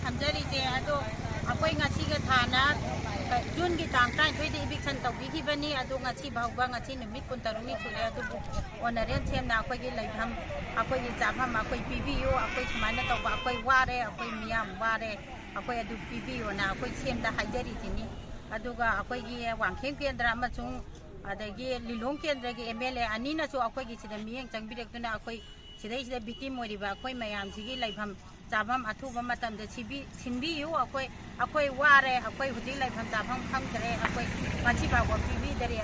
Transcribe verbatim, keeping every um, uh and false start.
ꯊꯝꯖꯔꯤꯁꯦ꯫ ꯑꯗꯣ ꯑꯩꯈꯣꯏ ꯉꯁꯤꯒ ꯊꯥꯅ ꯖꯨꯟꯒꯤ ꯇꯥꯡ ꯇꯔꯥꯅꯤꯊꯣꯏꯗ eviction ꯇꯧꯕꯤꯈꯤꯕꯅꯤ꯫ ꯑꯗꯣ ꯉꯁꯤ ꯐꯥꯎꯕ, ꯉꯁꯤ ꯅꯨꯃꯤꯠ ꯀꯨꯟꯇꯔꯨꯛꯅꯤ ꯁꯨꯔꯦ꯫ ꯑꯗꯨꯕꯨ honorarium ꯁꯦꯝꯅ ꯑꯩꯈꯣꯏꯒꯤ ꯂꯩꯐꯝ, ꯑꯩꯈꯣꯏꯒꯤ ꯆꯥꯐꯝ ꯑꯩꯈꯣꯏ ꯄꯤꯕꯤꯌꯨ, ꯑꯩꯈꯣꯏ ꯁꯨꯃꯥꯏꯅ ꯇꯧꯕ, ꯑꯩꯈꯣꯏ ꯋꯥꯔꯦ, ꯑꯩꯈꯣꯏ ꯃꯤꯌꯥꯝ ꯋꯥꯔꯦ, ꯑꯩꯈꯣꯏ ꯑꯗꯨ ꯄꯤꯕꯤꯌꯣꯅ ꯑꯩꯈꯣꯏ ꯁꯦꯝꯗ ꯍꯥꯏꯖꯔꯤꯁꯤꯅꯤ꯫ ꯑꯗꯨꯒ ꯑꯩꯈꯣꯏꯒꯤ ꯋꯥꯡꯈꯦꯝ ꯀꯦꯟꯗ꯭ꯔ ꯑꯃꯁꯨꯡ ꯑꯗꯒꯤ ꯂꯤꯂꯣꯡ ꯀꯦꯟꯗ꯭ꯔꯒꯤ MLA ꯑꯅꯤꯅꯁꯨ ꯑꯩꯈꯣꯏꯒꯤ ꯁꯤꯗ ꯃꯤꯠꯌꯦꯡ ꯆꯪꯕꯤꯔꯛꯇꯨꯅ ꯑꯩꯈꯣꯏ ꯁꯤꯗꯩꯁꯤꯗ victim ꯑꯣꯏꯔꯤꯕ ꯑꯩꯈꯣꯏ ꯃꯌꯥꯝꯁꯤꯒꯤ ꯂꯩꯐꯝ ꯆꯥꯐꯝ ꯑꯊꯨꯕ ꯃꯇꯝꯗ ꯁꯤꯕꯤ-, ꯁꯤꯟꯕꯤꯌꯨ꯫ ꯑꯩꯈꯣꯏ, ꯑꯩꯈꯣꯏ ꯋꯥꯔꯦ, ꯑꯩꯈꯣꯏ ꯍꯧꯖꯤꯛ ꯂꯩꯐꯝ ꯆꯥꯐꯝ ꯈꯪꯗ꯭ꯔꯦ, ꯑꯩꯈꯣꯏ ꯉꯁꯤ ꯐꯥꯎꯕ ꯄꯤꯕꯤꯗꯔꯦ꯫